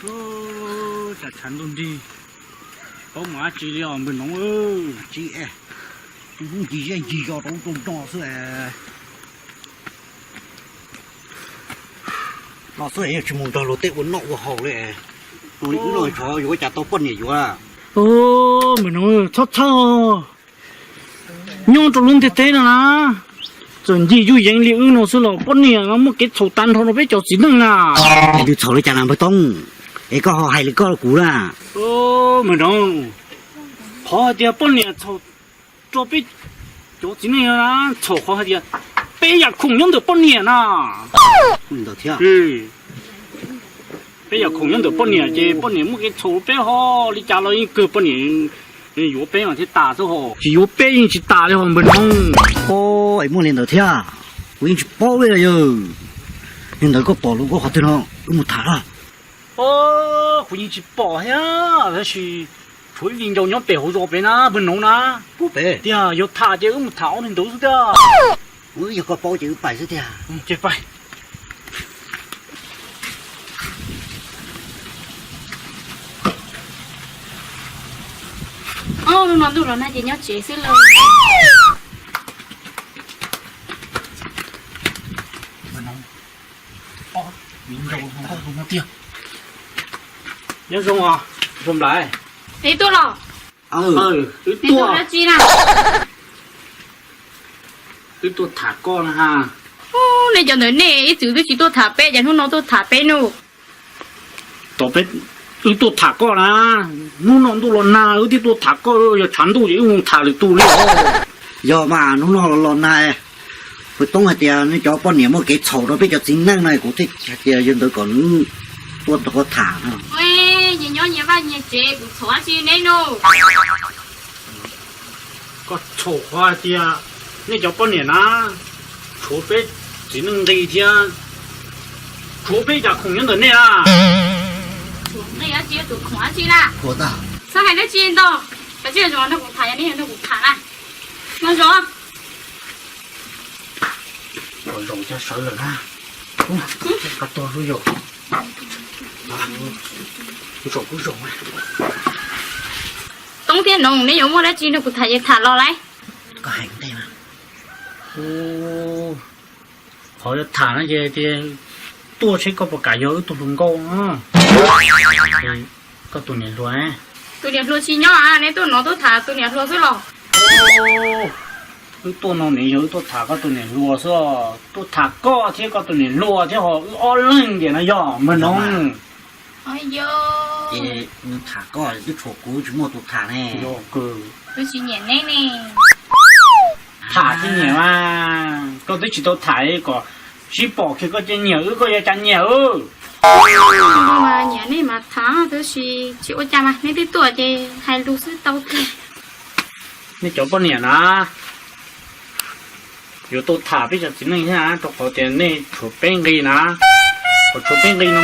Tshav tshav ntuj nrig, paub mus dab tsi li os npawg Noov. Tsis, ncig zej ncig zos rau lub rooj no xwb. No xwb yog tsis mus nrog luag tej ua noj ua haus li. Ua li wb no tsov yuav ua cas tau poj niam yuav. Npawg Noov, txhob txhawj. Nyob rau lub ntiaj teb no na, txawm ncig zuj yeev li wb no xwb los poj niam no muaj kev txhaum tag nrho rau peb cov txiv neej na. Nws txhaum li cas na npawg Toob? Es koj ho hais li koj kuv na. Npawg Noov, qhov hais tias poj niam txhaum rau peb cov txiv neej na, txhaum qhov hais tias peb yam khoom nyob ntawm poj niam na. Ntawd thiab. Peb yam khoom nyob ntawm poj niam ces poj niam muaj kev txhaum peb ho li cas los yeej kawg poj niam yuav peb mas thiaj tas xwb ho. Tsis yuav peb yeej tsis tas li ho npawg Noov. Es muaj li ntawd thiab, kuv yeej tsis paub li yawg. Li ntawd koj pom lus koj qhov twg no, wb mus tham lawm. Kuv yeej tsis pom thiab, tab sis tshuav ib viv ncaus nyob pem hauv zos pem na npawg Noov na. Tiag, yog tham ces wb mus tham ob neeg ntawd xwb tiag. Yog koj paub ces wb pais xwb tiag. Ces pais. Ob hnub no ntuj los nag ces nyob tsev xwb lauj. Nyob zoo os, zoo nplais. Neb tuaj los? Wb tuaj dab tsi na? Wb tuaj tham koj na ha. Nej cov ntawd nej ib txwm twb tsis tuaj tham peb, cas hnub no tuaj tham peb no? Tom peb, wb tuaj tham koj na. Hnub no ntuj los nag wb thiaj tuaj tham koj, yog tshav ntuj ces wb mus tham lwm tus li os. Yog mas hnub no los nag, npawg Toob hais tias nej cov poj niam muaj kev txhaum rau peb cov txiv neej no kuv thiaj hais tias yog ntawd kom nws tuaj nrog koj tham no. Nyias nyob nyias vaj nyias tsev, kuv txhaum dab tsi neb no? Koj txhaum qhov hais tias nej cov poj niam na, tshuav peb txiv neej nqi thiab, tshuav peb yam khoom nyob ntawm nej a. Nqi dab tsi, tshuav khoom dab tsi na? Txhob hais dab tsi ntau, kav tsij los nrog kuv tham, yog nej nrog kuv tham na. Los zaum. Zaum cov sawv lawm na. Qab tuag lub yog. Zaum kuj zaum. Toob thiab Noov, neb yuav muaj dab tsi nrog kuv tham ces tham los lauj. Koj hais ntej mas. Qhov yuav tham no ces tias tuaj seb koj puas kam yog wb tus hluas nkauj. Koj tus niam hluas. Tus niam hluas tsis nyob, neb tuaj no tuaj tham tus niam hluas xwb los? Wb tuaj no ne yog wb tuaj tham koj tus niam hluas xwb, tuaj tham koj thiab koj tus niam hluas thiab ho wb ob leeg tiam no yog npawg Noov. Ces nws tham koj twb tshuav kuv tsis muaj tus tham ne. Wb tsis nyiam neb ne. Tham thiaj nyiam mas, koj twb tsis tau tham kom sib pom kiag koj cia nyiam wb, koj yuav cas nyiam wb. Nyiam nej mas tham, tab sis tsis ua cas mas neb twb tuaj ces hais lus xwb tau kawg. Nej cov poj niam na, yuav tau tham peb cov txiv neej thiab na, rau qhov tias nej tshuav peb nqi na. Qhov tshuav peb nqi no,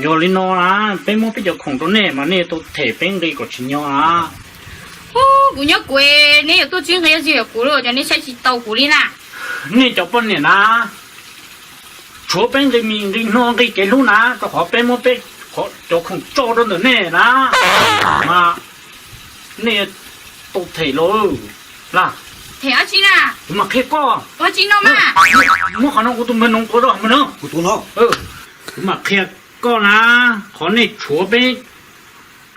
yog li no na, peb muab peb cov khoom rau nej mas nej tau them peb nqi kom tsim nyog na. Kuv nyob kuv, neb yuav tuaj tsib nqi dab tsi yog kuv, cov neb saib tsis taus kuv li na. Nej cov poj niam na, tshuav peb nqi mis nqi hno nqi kev hlub na, rau qhov peb muab peb cov khoom tso rau ntawm nej na, mas nej tau them los lawm. Them dab tsi na? Kuv mam qhia koj. Ua tsi no mas? Muab qhov no kuv tus npawg Noov tuav rau npawg Noov. Kuv tuav no. Kuv mam qhia koj na, qhov nej tshuav peb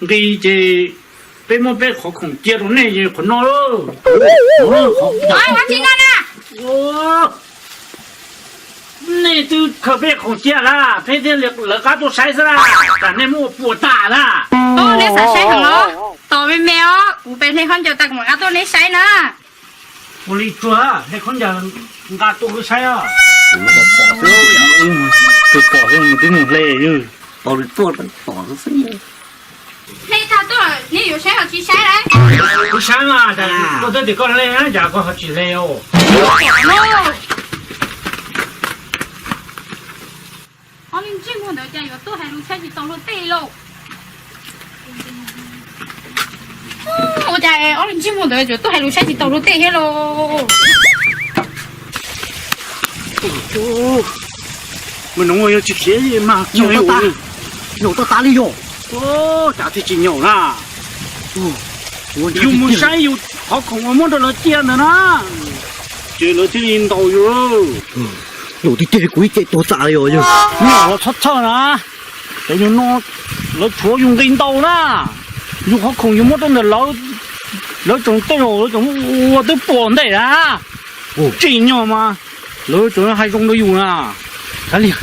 nqi ces peb muab peb qhov khoom cia rau nej ces qhov no. Ua tsi no na? Nej twb khaws peb khoom cia lawm, peb thiaj li lawv qab tuaj saib xwb na, tsam nej muab ua puas tas na. Neb xav saib heev los? Tos me me os, kuv pem hle khaub ncaws tas kuv mam nqa tuaj neb saib na. Ua li tsuag, hle khaub ncaws nqa tuaj wb saib os. Tus pom xwb nws twb mus hle. Ua li tuaj pom xwb. Hle tag tuaj, neb yuav saib los tsis saib lauj? Wb saib mas, koj twb tias koj hle na, cas koj ho tsis hle os? Ob leeg ntsej muag ntawd cas yuav tuaj hais lus saib tsis tau luag tej lauj? Ua cas ob leeg ntsej muag ntawd yuav tuaj hais lus saib tsis tau luag tej thiab lauj? Npawg Noov, yog tsis khiav mas, Nyaum tau tas li yog. Cas thiaj tsis nyaum na. Yus mus saib yus qhov khoom uas muab rau lawv cia ntawd na, ces lawv thiaj li ntaus yus. Nyaum tiag tiag kuv ib ce tuag tas li os yog. Nyaum los txhob txhawj na, ces yus no lawv tshuav yus nqi ntau na. Yus qhov khoom yus muab rau ntawm lawv, lawv tseem tej zaum lawv tseem ua twb pom ntej na. Tsim nyog mas lawv tseem hais zoo rau yus na. Kav liam,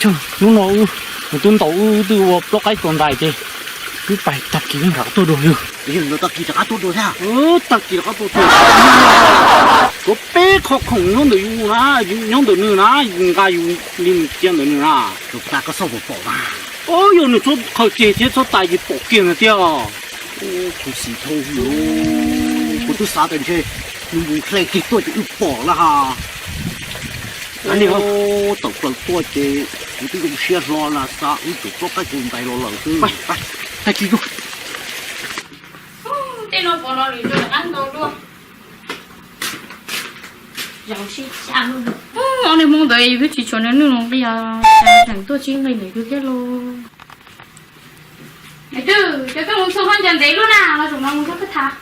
hnub no wb tus tub ntaus wb twb ua plaub qaib tua ntais ces wb pais tag kis wb rov qab tuaj dua yog. Tag kis rov qab tuaj dua thiab. Tag kis rov qab tuaj dua. Kuv peb qhov khoom nyob ntawm yus na, yus nyob ntawm nws na, yus nqa yus li cia ntawm nws na. Tus tas koj xauj pom pom mas. Yog nws txhob qhaws ceg thiab txhob tas ces pom kiag ntawd thiab. Khuv xim dhau lawm, kuv twb xav tias ntshe nws mus hle kiag tuaj ces wb pom lawm ha. Tawm plaws tuaj ces kuv twb zoo siab hlo na, xav wb tus plaub qaib tua ntais los lawm xwb. Tag kis tuaj. Tej no pom no lwm zaus rov qab ntaus dua. Zaum sib cam luaj. Ob niag hmoob ntawd yus twb tsis tshuav nws nws los nqi os, tseem tuaj tsis nqi ntawm yus thiab lauj. Niam twb, cov koj mus txog koj nco ntev lub na, los zaum no mus rau koj tham.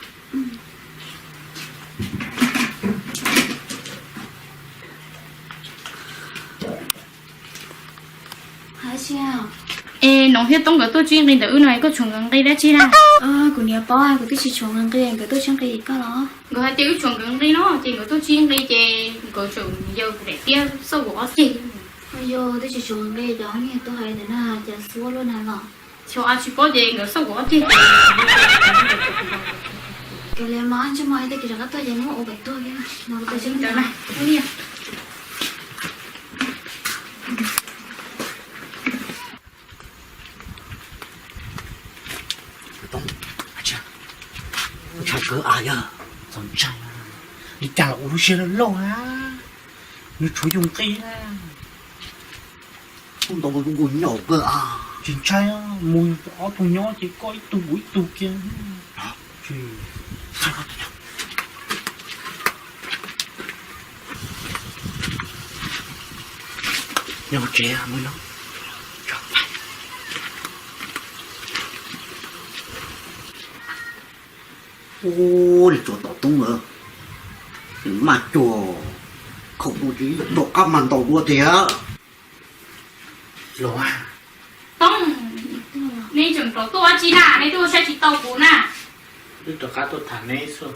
Es Noov thiab Toob nkawd tuaj tsis nqi ntawm wb no, koj tshuav nkawd nqi dab tsi na? Kuv niam paub, kuv twb tsis tshuav nkawd nqi, nkawd tuaj tsis nqi koj los? Nkawd hais tias wb tshuav nkawd nqi no ces nkawd tuaj tsis nqi ces nkawd tseem yawg kuv daim tiab xauj kuv ob ceg. Yog twb tsis tshuav nkawd nqi, cov niag tuaj hais ntawd na, cas xuab luaj na los? Xyov, tsis paub ces nkawd xauj kuv ob ceg. Kav liam mas, ntsej muag ib tag kis rov qab tuaj ces muab ua kom tuag kiag no. Ntshai kawg, yog txaus ntshai. Li cas los ua lub siab loj loj na, nws tshuav yus nqi na. Tub ntaus nkaus nyaum kawg. Tsis ntshai, mus ob tug nyob ces koj ib tug kuv ib tug kiag. Nyob tsev no. Ua li tsuas tom tub lawm, maj cuag khoom tus tsis rov qab mas ntaus dua tiag. Los, Toob, nej tseem rov tuaj ua tsi na, nej tuaj saib tsis tau kuv na. Wb rov qab tuaj tham neb xwb.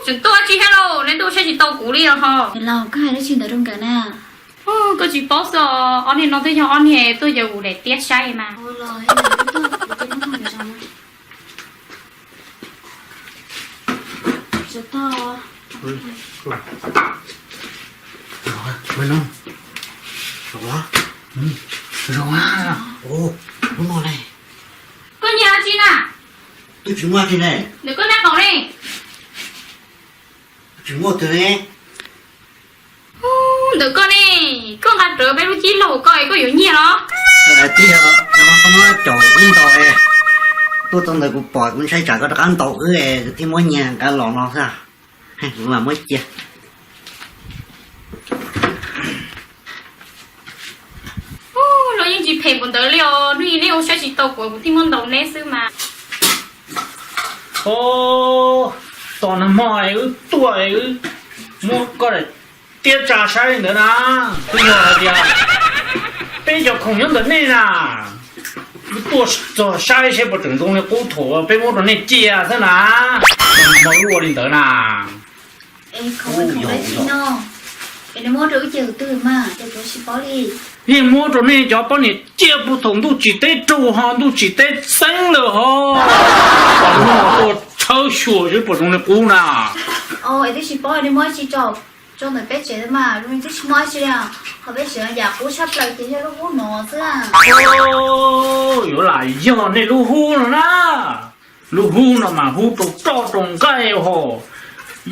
Tseem tuaj ua tsi thiab lauj, nej tuaj saib tsis tau kuv li os ho. Los koj hais dab tsi ntawd rau nkawd na? Koj tsis paub xwb, ob niag no twb yog ob niag tuaj yaum kuv daim tiab saib mas. Koj nyiag dab tsi na? Twb tsis muaj dab tsi ne. Ntawm koj nab qaum ne? Tsis muaj twg ne. Ntawm koj ne, koj nqa rawv peb lub cib laug koj es koj yuav nyiag los? Twb yog no koj muab caum wb ntaus, tuaj txog ntawd kuv pom kuv ntshai tsam koj rov qab ntaus wb es thiaj muab nyiag nqa los no xwb. Kuv mam muab cia. Los yeej tsis phem npaum ntawd li os, hnub ib neb ua saib tsis tau kuv, kuv thiaj muab ntaus neb xwb mas. Tos nag hmo es wb tuaj es wb muab koj daim tiab tsa saib li ntawd na, twb yog hais tias peb cov khoom nyob ntawm nej na, wb tuaj txog saib seb puas tseem zoo li qub thaum peb muab rau nej cia xwb na. Nag hmo wb ua li ntawd na. Yeej muab rau nej cov poj niam cia puag thaum ntuj tsim teb raug ho ntuj tsim teb xeeb lawm ho. Ua tshawb xyuas seb puas zoo li qub na. Twb tsis paub, nej muab tsis tso ntawm peb tsev mas, twb tsis muaj tsi li. Ho peb tsev yam qub tshaj plaws ces yog lub hub no xwb. Yuav lam yog nej lub hub no na. Lub hub no mas hub rau roj rau nqaij ho.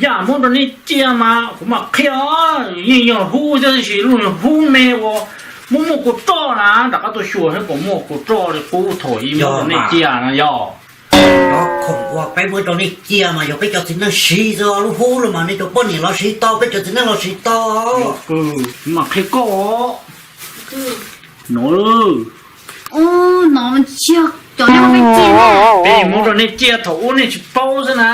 Yam muab rau nej cia mas kuv mam qhia, yeej yog hub thiab tab sis lub hub me uas muaj muaj kua roj na, rov qab tuaj xyuas seb puas muaj kua roj li qub thaum ib muab rau nej cia na yog. Cov khoom uas peb muab rau nej cia mas yog peb cov txiv neej siv xwb, lub hub no mas nej cov poj niam los siv tau, peb cov txiv neej los siv tau. Kuv mam qhia koj no. Ntsia, cov nej muab peb cia na. Peb muab rau nej cia thaum ub nej tsis paub xwb na.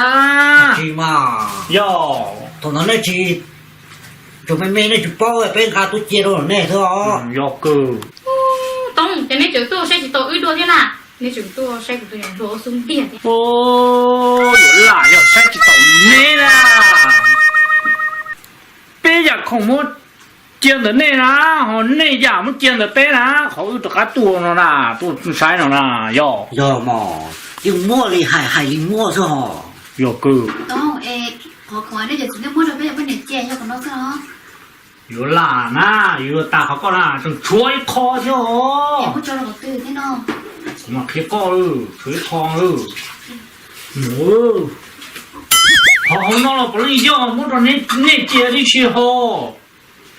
Tsis mas. Yog. Thaum ntawd nej tsis, thaum me me nej tsis paub, peb nqa tuaj cia rau nej xwb os. Yog kawg. Toob, ces nej tseem tuaj saib tsis taus wb dua thiab na? Nej tseem tuaj saib kuv tus niam hluas ua xub ntiag thiab. Yuav lam yog saib tsis taus neb na. Peb yam khoom muab cia ntawm nej na, ho nej yam muab cia ntawm peb na, qhov wb rov qab tuaj no na, tuaj saib no na, yog. Yog mas, yeej muaj li hais, hais li muaj xwb hos. Yog kawg. Toob, es qhov khoom nej cov txiv neej muab rau peb cov poj niam cia yog qhov no xwb os. Yuav lam na, yuav tas qhov koj na, tseem tshuav ib qho thiab os. Kuv mam qhia koj, tshuav ib qho. Mus, qhov hauv no los puav leej yog muab rau nej cia tib si ho.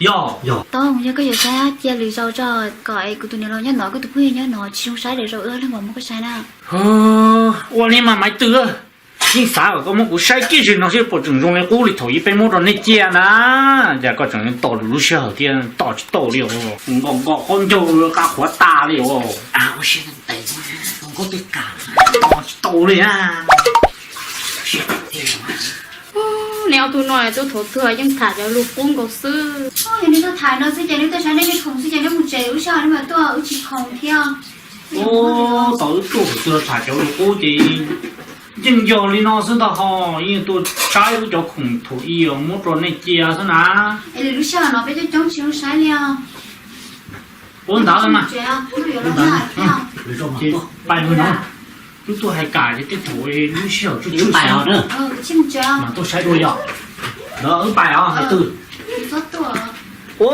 Yog. Toob, yog koj yuav saib cia lwm zaus tso, kom es kuv tus niam laus nyob no, koj tus phooj ywg nyob no tsis zoo saib lwm zaus wb leej uas muab koj saib na. Ua li mas Maiv Twm, yeej xav kom koj muab kuv saib kiag zim no xwb puas tseem zoo li qub li thaum ub peb muab rau nej cia na. Cas koj tseem tos lub sij hawm thiab tos tsis tau li os. Nkaus nkaus qaub ncaug qab qhuav tas li os. Tos tsis tau li na. Nej ob tug no tuaj thaum twg yeej tham cov lus qub nkaus xwb. Yog nej tuaj tham no xwb ces nej tuaj saib nej li khoom xwb ces nej mus tsev, lub sij hawm nej mam tuaj wb tsis khoom thiab. Tos wb tuaj thaum twg tham cov lus qub ces yeej yog li no xwb ntag ho, yeej tuaj saib wb cov khoom thaum ub muab rau nej cia xwb na. Es lwm lub sij hawm no peb coob coob tsis zoo saib li os. Ua ntawd mas. Pais mus no, wb tuaj hais kam ces tej thaum lub sij hawm tsuj tsuj xwb. Mas tuaj saib dua yog. Wb pais os hais twg. Ua,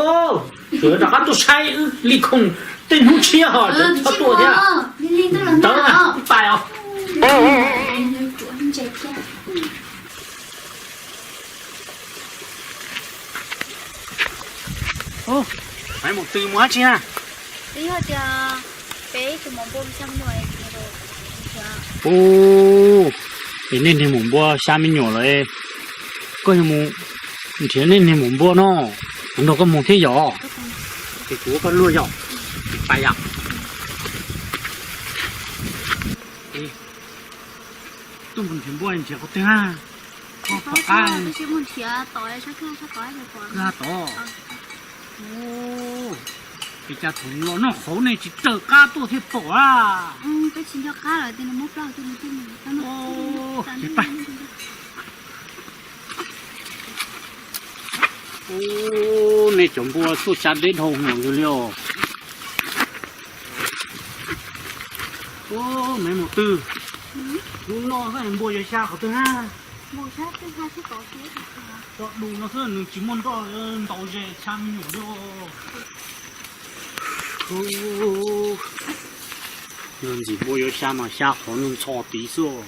tseem rov qab tuaj saib wb li khoom tej hnub tshiab ho tseem txhob tuaj thiab. Ntawd wb pais os. Maiv Maum Tw, mus dab tsi na? Ub, es nej niag maum npua xya me nyuam lawm, koj yuav mus nrhiav nej niag maum npua no, kuv nrog koj mus thiab yom? Es kuv ua koj luag yom? Pais yom. Tuaj mus nrhiav npua nrhiav qhov twg? Koj qab tod. Ua, es cas thaum los noj qhauv nej tsis raws qab tuaj thiaj pom a? Ub, nej cov npua tuaj xya deb dhau mus yug li os. Ub, Maiv Maum Tw, hnub no npua yuav xya qhov twg na? Cov dus no xwb nws tsis muaj nroj ntau ze xya me nyuam li os. Ntxim npua yuav xya mas xya qhov ntxhov tid xwb.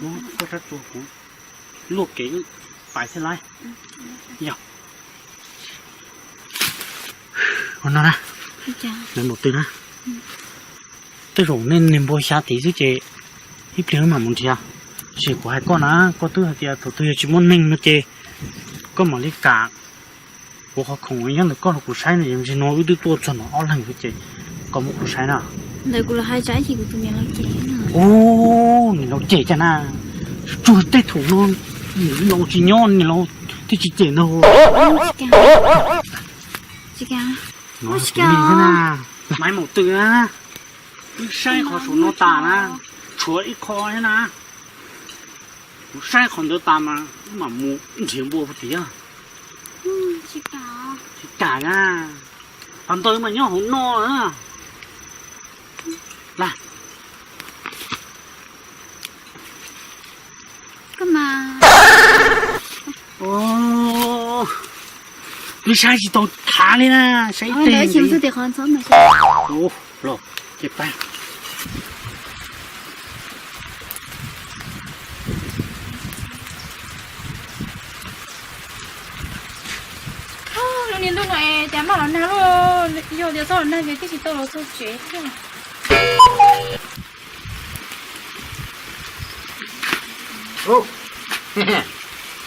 Ub, koj sab tsuag kuv luaj kev pais thiab lauj. Yog. Ua no na, Maiv Maum Tw na, tej zaum nej niag npua xya tid xwb ces ib pliag wb mam mus nrhiav. Tab sis kuv hais koj na, koj twb hais tias thaum twg yog tsis muaj neeg no ces koj mam li kam kuv qhov khoom nyob ntawm koj los kuv saib no, yog ntsis no wb twb tuaj txog no ob leeg xwb ces koj muab kuv saib na. Ntawd kuv los hais tsam ib chim kuv tus niam laus cem. Ub, niam laus cem cas na, tsuag tej thaum no niam laus tsis nyob niam laus thiaj tsis cem ntag. Maiv Maum Tw na, wb saib qhov saum no tas na, tshuav ib qho thiab na. Kuv saib qhov ntawd tas mas wb mam mus nrhiav npua puag tid. Tsis kam na, qhov ntawd mas nyob hauv no na. Las, wb saib tsis tau khav li na, saib ib teg. Lub niag ntuj no es cas maj los nag luaj, yog tias txhob los nag ces twb tsis tau los txog tsev thiab.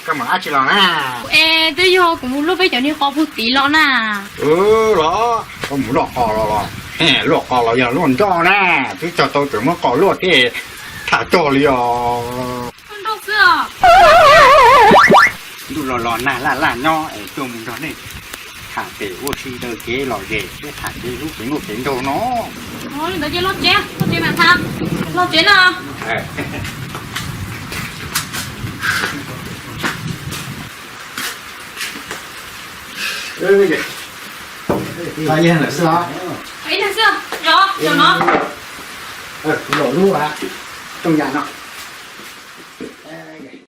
Koj mus dab tsi los na? Es twb yog kuv mus luaj peb cov niag qos puag tid los na. Los, koj mus noj qos los los? Luaj qos los yog luaj nroj na, twb txog tau tseem muab qos luaj thiab, tham tag li os. Ntuj los los nag laj laj nyob es tuaj mus nrog nej tham pem ua si daws kev lom zem thiab tham kev hlub kev nkauj kev nraug no. Li ntawd ces los tsev, los tsev mas tham, los tsev na. Ib leeg xwb, zaum no, zaum no. Kuv zaum lub, rooj yam no.